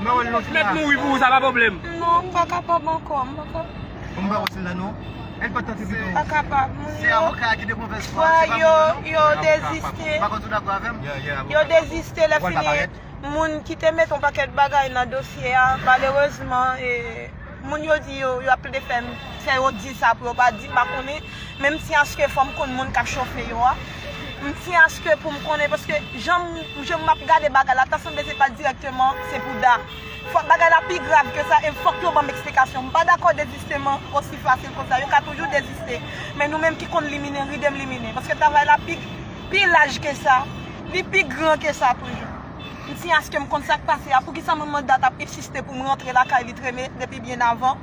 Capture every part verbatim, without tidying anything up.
Mèt mouri pou ou, sa pa pwoblèm. Non, m pa kapab ankò, m pa kapab. Bon, m pa konn si l la non. El pa tante pito. Pa kapab. Moun se yo, avoka ki de movèz fwa, se pa yo, moun nan, yo non. Deziste. Pa konn si w dakò avè m? Yo deziste, lè fini. Moun ki te met yon pakèt bagay nan dosye a, malerezman, e, moun yo di yo, yo ap plede fè m, fè yo di sa pou yo pa di, m pa konnen. Men m tyen aske fò m konn moun k ap chofe yo a. M tyen aske pou m konnen, paske jan m, jan m ap gade bagay la, ta sanble se pa dirèkteman, se pou Da. Fòk bagay la pi grav ke sa, e fòk yo ban m eksplikasyon. M pa dakò dezisteman osi fasil konsa. Yo ka toujou deziste. Men nou menm ki konn liminen, ride m liminen. Paske travay la pi, pi laj ke sa. Li pi gran ke sa toujou. M tyen aske m konn sa k pase a. Poukisa manman Da t ap ensiste pou m rantre lakay li, treme depi byen avan?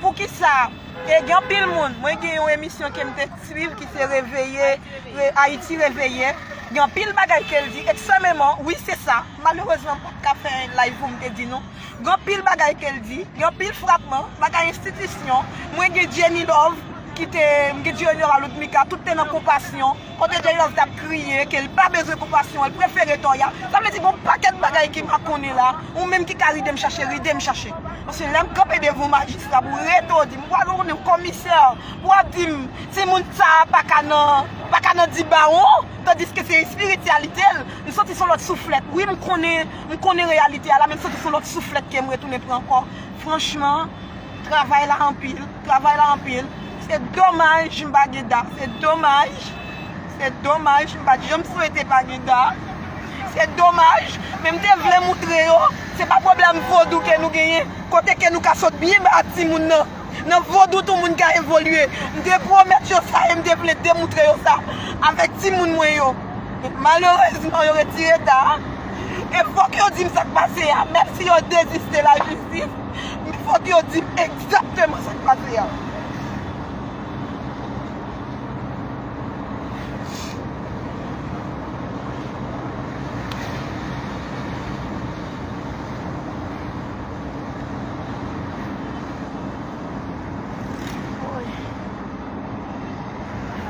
Poukisa? E gen anpil moun, mwen gen yon emisyon ke m te swiv ki se Reveye, Re-, Ayiti Reveye. Gen anpil bagay ke l di, ekstrèmeman, wi, se sa. Malerezman, m pa t ka fè live pou m te di nou. Gen anpil bagay ke l di, gen anpil frapman, bagay enstitisyon. Mwen gen Jenny Love, ki te, m gen Jenny Love a Loudmika, tout te nan konpasyon. Kote Jenny Love t ap kriye, ke l pa bezwen konpasyon, l prefere tòyal. Sa vle di, gon pakèt bagay ke m pa konnen la, ou menm ki ka ride m chache, ride m chache. Paske lè m kanpe devan majistra pou rete w di, m pral konnen komisè, pou ap di m, timoun sa a pa ka nan, pa ka nan di bawon, tandiske se espirityalite l, m santi se yon lòt souflèt. Wi, m konnen, m konnen reyalite a la, men m santi se yon lòt souflèt ke m retounen pran ankò. Franchman, travay la anpil, travay la anpil. Se domaj m pa gen Da, se domaj. Se domaj, m pa t janm swete pa gen Da. Se domaj, men m te vle moutre yo, se pa pwoblèm vodou ke nou genyen, kote ke nou ka sot byen ba timoun nan. Nan vodou tou moun ka evolye. M te pwomèt yo sa e m te vle demoutre yo sa avèk timoun mwen yo. Men malerezman, yo retire Da a. E fòk yo di m sa k pase a. Menm si yo deziste lajistis, men fòk yo di m egzakteman sa k pase a.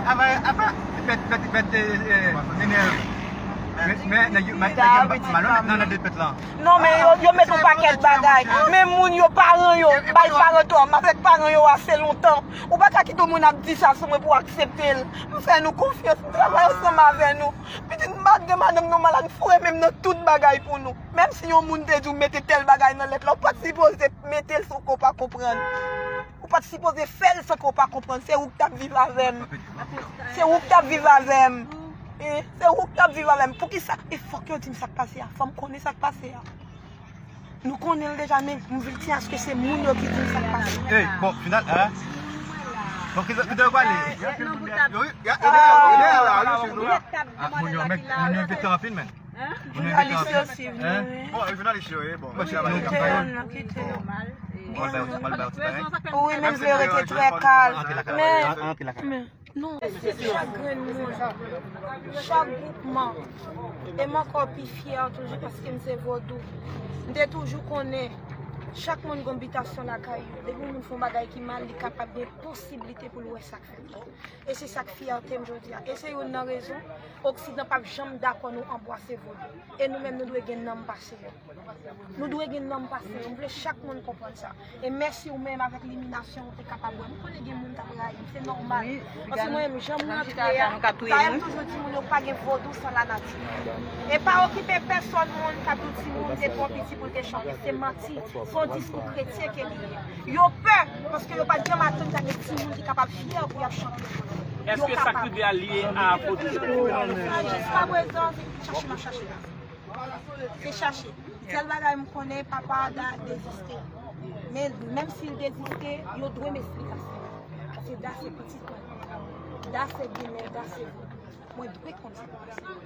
Apa, apa, pèt, pèt, pèt, eh, eh, Nenel. Men, men, nèg yo, men, nèg yo, pa mal, non, nan de pèt lan. Non, men yo, yo met yon pakèt bagay. Men moun yo, paran yo, bay paran tò, m avèk paran yo ase lontan. Ou pa ka kite yon moun ap di sa sou mwen pou w aksepte l. M fè nou konfyans, m travay ansanm avè nou. Pitit madanm, madanm nou malad, m foure men m nan tout bagay pou nou. Menm si yon moun te di w mete tèl bagay nan lèt la, ou pa t sipoze mete l san ke w pa konprann. Ou pa t sipoze fè l san ke w pa konprann. Se ou k t ap viv avè m. Se ou k t ap viv avè m. E, se ou k t ap viv avè m. Poukisa? E fòk yo di m sa k pase a. Fò m konnen sa k pase a. Nou konnen l deja, men m vle di aske se moun yo ki di m sa k pase. Ey, bon, final, hein? Bon, ki, ki de yo pale? Yo, yo, yo, yo, yo, yo, yo, yo, yo, ah, moun yo, men, moun yo envite anpil, men. Jounalis yo swiv nou, wi. Bon, jounalis yo, wi, bon. Kite yo, non, kite yo. Wi, men m vle yo rete trè kalm. Men, men, non, chak grenn moun, chak gwoupman, e m ankò pi fyè toujou paske m se vodou. M te toujou konnen, chak moun gen bitasyon lakay yo. Depi yon moun fè yon bagay ki mal, li kapab gen posiblite pou l wè sa k fèt la. E se sa k fyète m jodi a. E se youn nan rezon Oksidan p ap janm dakò nou anbwase vodou. E nou menm, nou dwe gen nanm pase yo. Nou dwe gen nanm pase yo. M vle chak moun konprann sa. E mèsi ou menm avèk liminasyon ou te kapab wè. M konnen gen moun t ap rayi m, se nòmal. Paske mwen menm, jan m rantre a, dayè m toujou di moun yo pa gen vodou san lanati. E pa okipe pèsòn moun k ap di timoun te twò piti pou l te chante. Se manti. Se yon diskou kretyen ke li ye. Yo pè, paske yo pa t janm atann ta gen timoun ki kapab fyè pou y ap chante. Èske sa k rive a lye a vodou? Jiskaprezan, se chache m ap chache la. Se chache. Sèl bagay m konnen, papa Da deziste. Men, menm si l deziste, yo dwe m esplikasyon. Paske Da se pitit mwen. Da se Ginen, Da se vodou. Mwen dwe konn sa k pase.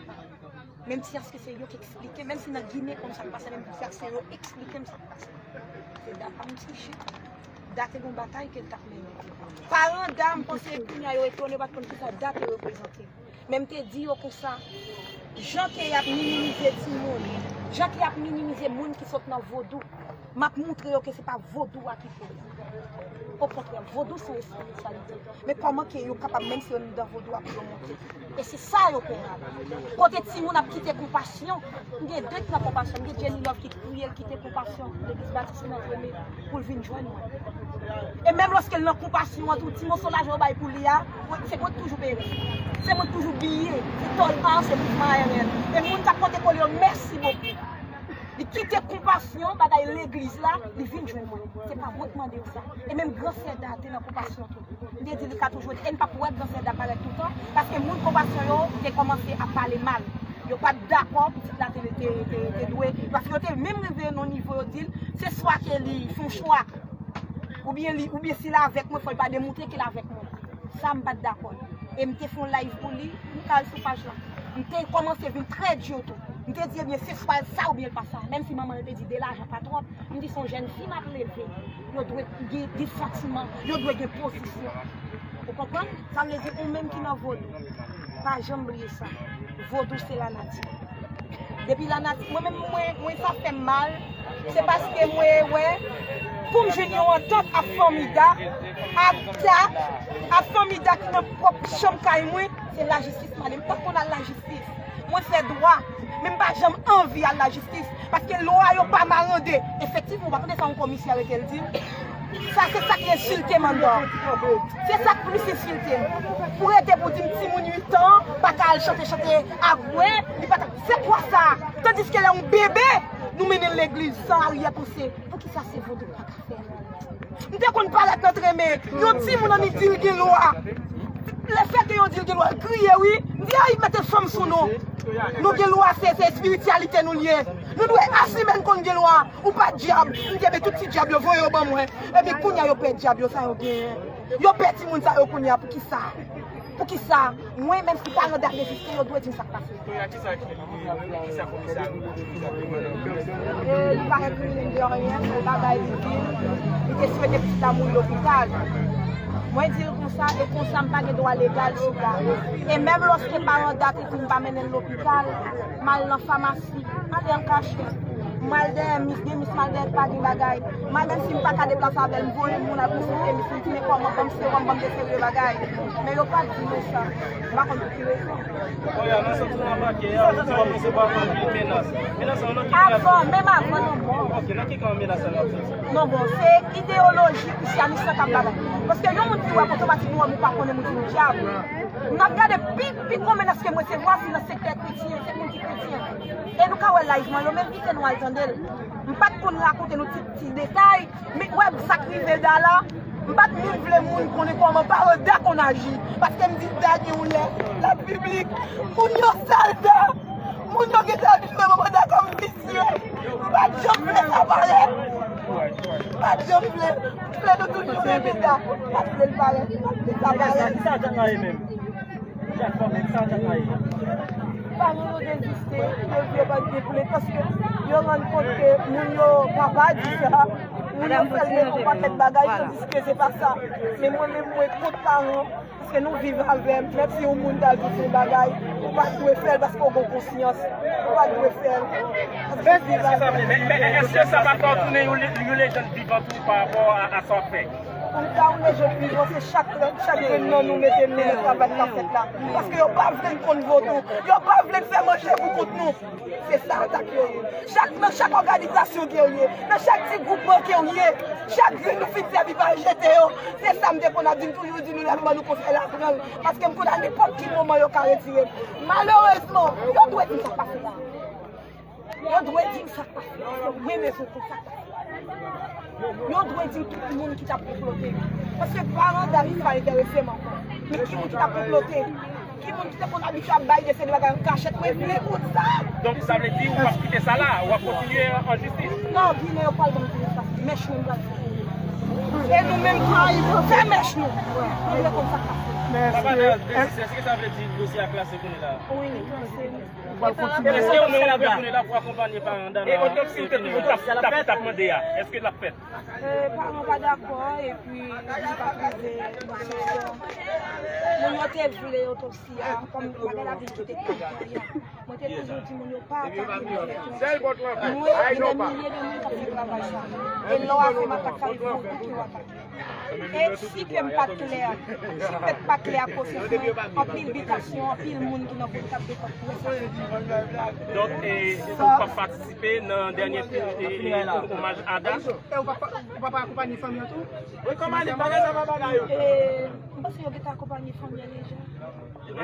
Menm si aske se yo k eksplike, menm si nan Ginen konn sa k pase, menm si aske yo eksplike m sa k pase. Se Da pa m ti chit. Da te gon batay ke l t ap mennen. Paran Da, m panse kounye a yo etone, yo pa t konn kisa Da te reprezante. Men m te di yo konsa, jan ke y ap minimize timoun, Jan ke y ap minimize moun ki sot nan vodou, m ap moutre yo ke se pa vodou a ki pwoblèm. Okontrè, vodou se yon espirityalite. Men kòman ke yo kapab, menm si yo nan vodou a, pou yo monte? E se sa yo konnen. Kote timoun ap kite Konpasyon, m gen de ki nan Konpasyon, m gen Jenny Love ki priye l kite Konpasyon, legliz Batis Notre Dame, pou l vin jwenn mwen. E menm lòske l nan Konpasyon an tou, ti moso lajan yo bay pou li a, se mwen k toujou peye. Se mwen k toujou biye, se Tolmar, se mouvman A R N. E moun k ap pote kole yo, mèsi bokou. Li kite Konpasyon, bagay legliz la, li vin jwenn mwen. Se pa mwen k mande l sa. E menm Gran Sèda te nan Konpasyon tou. M te di li ka toujou ede. E m p ap wè Gran Sèda parèt toutan, paske moun Konpasyon yo te kòmanse ap pale mal. Yo pa t dakò pitit la te, te, te, te dwe. Paske yo te menm rive nan yon nivo, yo di l, se swa ke li fè yon chwa, oubyen li, oubyen si l avèk mwen, fò l pa demoutre ke l avèk mwen. Sa m pa t dakò. E m te fè yon live pou li, m ka al sou paj la. M te kòmanse vin trè di tou. M te di, ebyen, se swa sa oubyen l pa sa. Menm si manman l te di de lajan pa twòp, m di se yon jèn fi m ap leve. Yo dwe gen, gen santiman, yo dwe gen pozisyon. Ou konprann? Sa vle di ou menm ki nan vodou, pa janm bliye sa. Vodou se lanati. Depi lanati, mwen menm, mwen, mwen sa fè m mal, se paske mwen wè, pou m jwenn yon antant ak fanmi Da, ak Da, ak fanmi Da ki nan pwòp chanm kay mwen, se lajistis m ale. M pa konn al lajistis. Mwen fè dwa, men m pa janm anvi al lajistis, paske lwa yo pa marande. Efektivman, ou pa tande sa yon komisè rete l di m? Sa se sa k ensilte m anndan. Se sa k plis ensilte m. Pou rete pou di m timoun uit an pa ka al chante, chante agwè, li pa ta, se kwa sa? Tandiske lè yon bebe, nou mennen l legliz san aryè panse. Poukisa se vodou pa ka fè? M te konn parèt nan tremen, yon timoun annik di l gen lwa. Lefètke yo di l gen lwa, l kriye wi. M di, ay, mete fanm sou nou. Nou gen lwa, se, se espirityalite nou l ye. Nou dwe asime n konn gen lwa. Ou pa dyab. M di, ebyen, tout ti dyab yo, voye yo ban mwen. Ebyen, kounye a, yo pè dyab yo, sa yo genyen. Yo pè timoun sa yo kounye a, poukisa? Poukisa? Mwen, menm si paran Da reziste, yo dwe di m sa k pase. Kounye a, kisa ki, kisa komisè a di? E, li pa renkrimine m de anyen, se bagay li di, li te swete pitit la mouri lopital. Mwen di l konsa, e konsa m pa gen dwa legal sou Da. E menm lòske paran Da te di m pa mennen l lopital, m al nan famasi. Ale an kachèt. M al dèyè mis, gen mis m al dèyè pa gen bagay. M al menm si m pa ka deplase avè l, m voye moun al konsilte mis, m di men kòman, ban m sewòm, ban m de seri de bagay. Men yo pa t di mwen sa. M pa konn pou ki rezon. Avan, menm avan nan mò. Non, bon, se ideyoloji krisyanis lan k ap bagay. Paske yon moun ki wè m otomatikman wè m ou pa konnen m ou di m dyab. M ap gade pi, pi konmen èske mwen se vwazen nan sektè kretyen, se moun ki kretyen. E nou ka wè live mwen, yo menm kite nou al tande l. M pa t konn rakonte nou ti, ti detay, men wè sa k rive Da la, m pa t menm vle moun konnen kòman paran Da konn aji. Paske m di Da gen yon lè, la piblik, moun yo sal Da, moun yo gentan abitye manman Da kòm visye. M pa t janm vle sa parèt. M pa t janm vle. M vle nou toujou renmen Da. M pa t vle l parèt. M pa t vle sa parèt. Sa, sa, sa, sa, menm. Paran yo deziste, yo di yo pa t gen plent, paske yo rann kont ke moun yo pa pa di sa, moun yo fè l met yon pakèt bagay, tandiske se pa sa. Men mwen menm, mwen kont paran, paske nou viv avè m, menm si yon moun ta di yon bagay, ou pa t dwe fè l paske w gen konsyans, ou pa t dwe fè l. Paske w viv avè m. Men, men èske sa pa fè w tounen yon le-, yon lejann vivan tou pa rapò a, a sa w ap fè? Pou m ta yon lejann vivan, se chak, chak grenn nan nou mete men nan travay k ap fèt la. Paske yo pa vle n konn vodou. Yo pa vle n fè manje pou kont nou. Se sa atak yo ye. Chak, nan chak òganizasyon ke w ye, nan chak ti gwoupman ke w ye, chak grenn nou fin sèvi pa jete yo. Se sa m te konn ap di, m toujou di nou lè m ban nou konsèy la, pran l. Paske m konn a nenpòt ki moman yo ka retire m. Malerezman, yo dwe di m sa k pase la. Yo dwe di m sa k pase. Yo dwe di m tout moun ki t ap konplote. Paske paran Da pa enterese m ankò. Men ki moun ki t ap konplote? Ki moun ki te konn abitye ap bay de seri de bagay an kachèt? Mwen vle konn sa. Donk, sa vle di ou p ap kite sa la, w ap kontinye an jistis? Non, bilan yo pral ban m tout sa. Mèch nou pral fè. E nou menm tou, fè mèch nou. Nou vle konn sa k pase. Papa Dayas, Désir, èske sa vle di dosye a klase kounye la? Wi, li klase. Ou pral kontinye. Èske ou menm ou prè kounye la pou akonpanye paran Dana? E otopsi ou te toujou t ap, t ap, t ap mande a, èske l ap fèt? E, paran pa dakò, epi li pa twouve yon solisyon. Moun yo te vle otopsi a, kòm bagay la vin kite kay Toya. Mwen te toujou di moun yo pa atake moun. Mwen, gen dè milye de moun k ap fè travay sa. E lè w ap fè matak sa, e vodou ke w atake. E si ke m pa t klè, si m pèt pa klè ak konsyans mwen, anpil bitasyon, anpil moun ki nan vodou t ap defann pou sa. Donk, e, ou p ap patisipe nan dènye, e, e, omaj Ada? E ou p ap, ou p ap akonpanye fanmi an tou? Wi, kòman li bagay sa pa bagay yo? E, m panse yo gentan akonpanye fanmi an deja. E,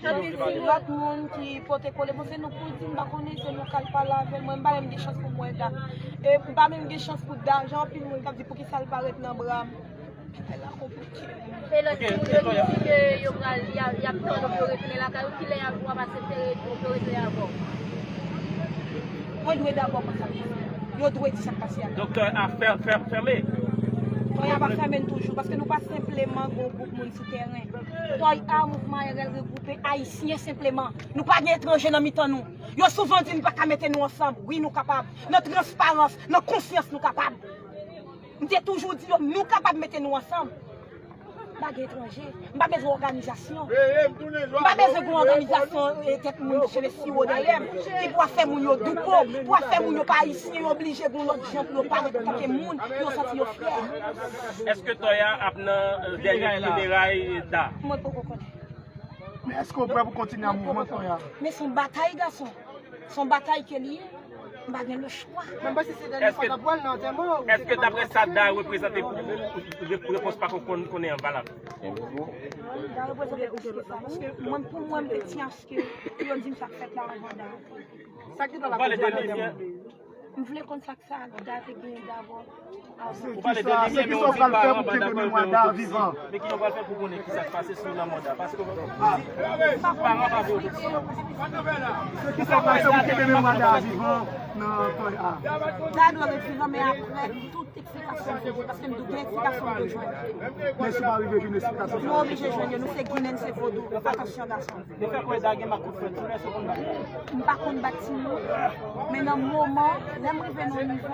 anpil ti lòt moun ki pote kole. Bon, se nou k pou l di, m pa konnen, se nou k al pale avè l. Mwen, m pa menm gen chans pou m wè Da. E m pa menm gen chans pou Da. Jan anpil moun k ap di, poukisa l pa ret nan bra m? Bagay la konplike. E lòt ti moun yo ki di ke yo pral, y a, y ap tann ou pou yo retounen lakay ou, kilè y ap, w ap aksepte pou yo retounen avè w? Mwen dwe dabò konn sa k pase. Yo dwe di sa k pase a. Doktè a fè-, fè-, fèmen. Toya pa fèmen toujou, paske nou pa senpleman gwo gwoup moun sou tèren. Toya, mouvman R L regwoupe Ayisyen senpleman. Nou pa gen etranje nan mitan nou. Yo souvan di n pa ka mete nou ansanm. Wi, nou kapab. Nan transparans, nan konsyans, nou kapab. M te toujou di yo, nou kapab mete nou ansanm. M pa gen etranje. M pa bezwen òganizasyon. M pa bezwen gen òganizasyon, e, tèt moun cheve siwo dèyè m, ki pou ap fè moun yo douko, pou ap fè moun yo pa ayisyen, yo oblije gen lòt jan pou yo parèt antanke moun, yo santi yo fyè. Èske Toya ap nan, e, dènye fineray Da? Mwen poko konnen. Men èske w prè pou kontinye ak mouvman Toya? Men se yon batay, gason. Se yon batay ke li ye. M pa gen lechwa. Menm pa si se dènye fwa n ap wè l nan antèman, ou te... Èske daprè sa Da reprezante pou ou, ou, ou, repons pa konn konnen an valab? Da reprezante plis ke sa. Paske mwen, pou mwen, m te tyanske pou yo di m sa k fèt la anvan Da. Sa ki ta la pale de limyè. M vle konn sa k sa Da te genyen dabò. Se kisa, se kisa w pral fè pou kenbe memwa Da vivan? Men ki jan w pral fè pou konnen kisa k pase sou lanmò Da? Paske paran pa vle otopsi. Se kisa w pral fè pou kenbe memwa Da vivan nan Toya? Da dwe ret vivan, men apre tout eksplikasyon m bezwen, paske m dwe gen eksplikasyon m dwe jwenn. Men si w pa rive jwenn eksplikasyon, nou oblije jwenn yo, nou se Ginen, se vodou. Atansyon, gason. Yo fè kwè Da gen mak kout fwèt, ti mesye konn bat. M pa konn bat timoun, men nan moman, lè m rive nan yon nivo,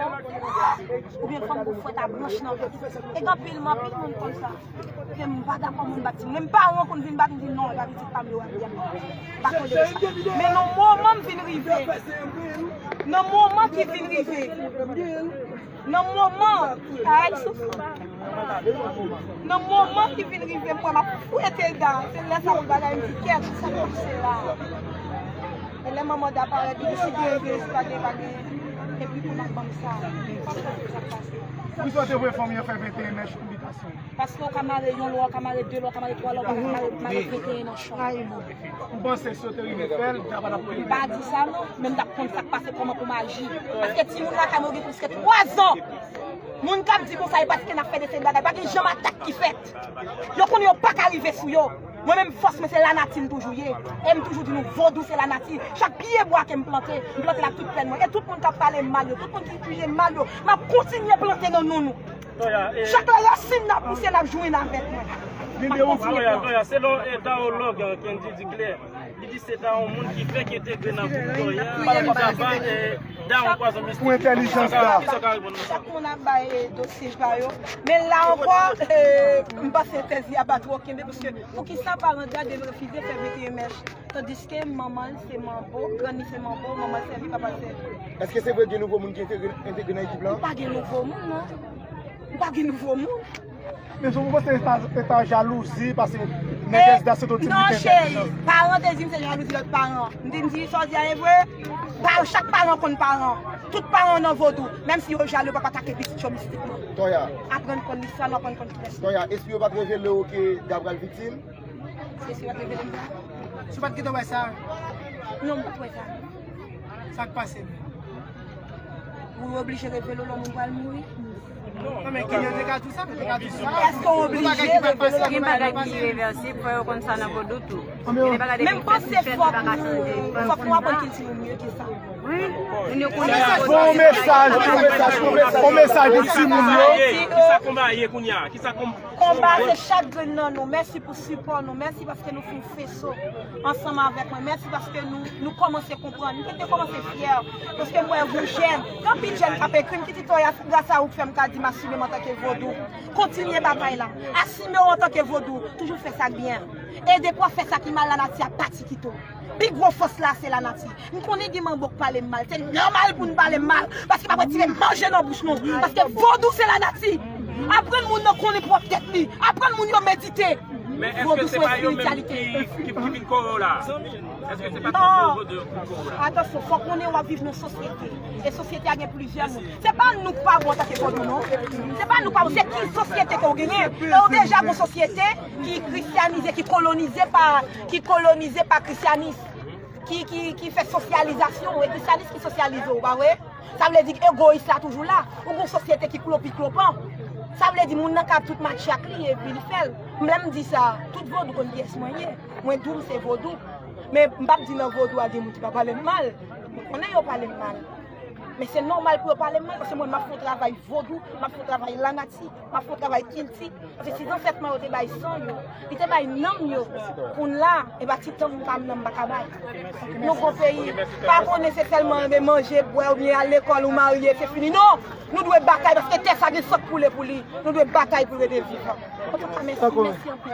oubyen fò m gon fwèt a branch nan vant. E gen anpil, anpil moun konn sa. Ke m pa dakò moun bat timoun. Menm paran konn vin bat m, di non, e pa pitit pa m yo ap bat. M pa konnen sa. Men nan moman m vin rive, nan moman ki vin rive, nan moman, ay, soufri. Nan moman ki vin rive, m wè m ap fwete Da. Se lè sa pou bagay m di, kèt, sa k pase la? E lè manman Da parèt, li di, si gen, gen, si pa gen, pa gen. Epi pou n ap ban m sa. Sa k pase? Poukisa w te voye fanmi an fè venteyen mèch pou bitasyon? Paske w ka mare yon lwa, w ka mare de lwa, w ka mare twa lwa, w pa ka mare, mare venteyen nan chan. Ou panse si yo te rive fè l, ta pa t ap rive? M pa di sa non, men m t ap konn sa k pase, kòman pou m aji. Paske timoun lakay mwen gen plis ke twa zan. Moun k ap di konsa, e paske n ap fè de seri bagay. Pa gen janm atak ki fèt. Yo konnen yo pa ka rive sou yo. Mwen menm, fòs mwen se lanati m toujou ye. E m toujou di nou, vodou se lanati. Chak pye bwa ke m plante, m plante l ak tout pèn mwen. E tout moun k ap pale m mal yo, tout moun ki jije m mal yo, m ap kontinye plante nan non nou. Toya, e... Chak lè rasin nan pouse, n ap jwenn avèk mwen. M ap kontinye plante. Toya, selon, e, tawològ, e, Kendy Duclair, li di se ta yon moun ki fèk entegre nan gwoup Toya, ki ta ba, e, Da yon pwazon mistik. Pou entèlijans Da. Kisa w ka reponn nan sa? Chak moun ap bay, e, dosye pa yo. Men la ankò, e, m panse tèz li a pa twò kenbe, paske poukisa paran Da dwe refize fè venteyen mèch? Tandiske manman l se manbo, grann li se manbo, manman l sèvi, papa l sèvi. Èske se vre gen nouvo moun ki entegre, entegre nan ekip la? Pa gen nouvo moun, non. Pa gen nouvo moun. Men jan m panse se ta, se ta jalouzi, paske nèg S D A se tout timoun ki entegre nan. Non, cheri, paran te di m se jalouzi lòt paran. M di, m di, sa w di a e vre? Pa, chak paran konn paran. Tout paran nan vodou. Menm si yo jalou, yo p ap atake pitit yo mistikman. Toya. Aprann konn istwa nou, aprann konn kilès nou. Toya, espri yo pa t revele w ke Da pral viktim? Se si w pa t revele m sa? Si w pa t gentan wè sa? Non, m pa t wè sa. Sa k pase menm? Ou oblije revele w lè yon moun pral mouri? Non, men Kenyon te ka di w sa, men te ka di w sa. Èske w oblije revele w? Gen bagay ki revèsib, fò yo konn sa nan vodou tou. Gen de bagay depi fèt, li fèt, li pa ka chanje. Fòk nou aprann kilti nou mye ke sa. Bon mesaj, bon mesaj, bon mesaj, bon mesaj pou timoun yo. Kisa konba ye kounye a? Kisa konba? Konba se chak grenn nan nou. Mèsi pou sipò nou. Mèsi paske nou fè yon feso ansanm avèk mwen. Mèsi paske nou, nou kòmanse konprann. Nou te kòmanse fyè. Paske m wè yon jèn, gen anpil jèn k ap ekri m ki di, Toya, se gras a ou k fè m ka di m asime m antanke vodou. Kontinye batay la. Asime w antanke vodou. Toujou fè sa k byen. Ede pa fè sa ki mal, lanati ap pati kite w. Pi gwo fòs la se lanati. M konnen gen manbo k pale m mal. Se nòmal pou n pale m mal. Paske m ap retire manje nan bouch nou. Paske vodou se lanati. Aprann moun nan konnen pwòp tèt li. Aprann moun yo medite. Men èske se pa yo menm ki, ki, ki vin kore w la? Èske se pa tout vodou yo ki vin kore w la? Atansyon, fòk konnen w ap viv nan sosyete. E sosyete a gen plizyè moun. Se pa nou k pa bon antanke vodou, non. Se pa nou k pa bon. Se ki sosyete ke w genyen. E w deja gon sosyete ki kristyanize, ki kolonize pa, ki kolonize pa krisyanis, ki, ki, ki fè sosyalizasyon, e krisyanis ki sosyalize w, pa vre? Sa vle di egoyis la toujou la. Ou gon sosyete ki klopi klopan. Sa vle di moun nan ka ap tout match ak li epi li fè l. Lè m di sa, tout vodou konn kiyès mwen ye. Mwen di w m se vodou. Men m p ap di nan vodou a gen moun ki pa pale m mal. Mwen konnen yo pale m mal. Men se nòmal pou yo pale m mal, paske mwen, m ap fè yon travay vodou, m ap fè yon travay lanati, m ap fè yon travay kilti. Paske si zansèt mwen yo te bay san yo, li te bay nanm yo, kounye a, e pa ti tanm pa m nan m pa ka bay. Nou gon peyi, pa konnen se sèlman manje, bwè, oubyen al lekòl ou marye, se fini. Non! Nou dwe batay, paske tè sa gen san k koule pou li. Nou dwe batay pou l rete vivan. Antouka, mèsi, mèsi anpil.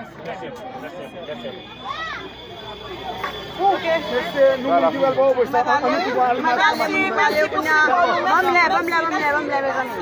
Ok. Mesye, nou menm ki pral ba w bwè sa, an, an nou ki pral al mache. Mèsi, mèsi pou sipò nou, mèsi. Ban m lè, ban m lè, ban m lè, ban m lè, mezanmi.